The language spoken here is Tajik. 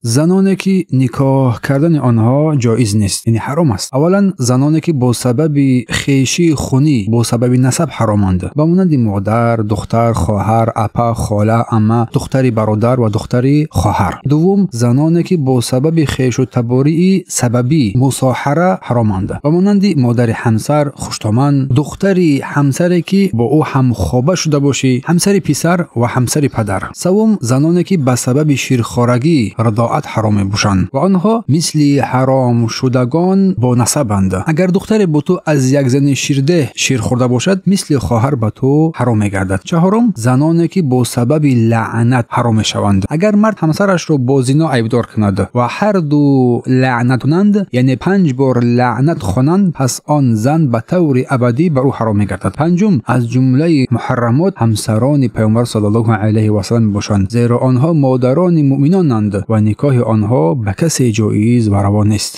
Заноне ки никоҳ кардани онҳо ҷоиз нест, яъне ҳаром аст. Аввалан, заноне ки бо сабаби хешии хунӣ, бо сабаби насаб ҳароманд, ба монанди модар, духтар, хоҳар, апа, хола, амма, духтари бародар ва духтари хоҳар. Дуввум, заноне ки бо сабаби хешу табории сабабӣ мусоҳара ҳароманд, ба монанди модари ҳамсар, хуштоман, духтари ҳамсаре ки бо ӯ ҳамхоба шуда бошӣ, ҳамсари писар ва ҳамсари падар. Севум, заноне ки ба сабаби ширхорагӣ радоат ҳаром мебошанд ва онҳо мисли ҳаромшудагон бо насабанд. Агар духтаре бо ту аз як зани ширдеҳ шир хӯрда бошад, мисли хоҳар ба ту ҳаром мегардад. Чаҳорум, заноне ки бо сабаби лаънат ҳаром мешаванд. Агар мард ҳамсарашро бо зино айбдор кунад ва ҳар ду лаънат кунанд, яъне 5 бор лаънат хонанд, пас он зан ба таври абадӣ ба ӯ ҳаром мегардад. Панҷум, аз ҷумлаи муҳаррамот ҳамсарони Паёмбар саллаллоҳу алайҳи васаллам мебошанд, зеро онҳо модарони муъминонанд ва никоҳи онҳо ба касе ҷоиз ва раво нест.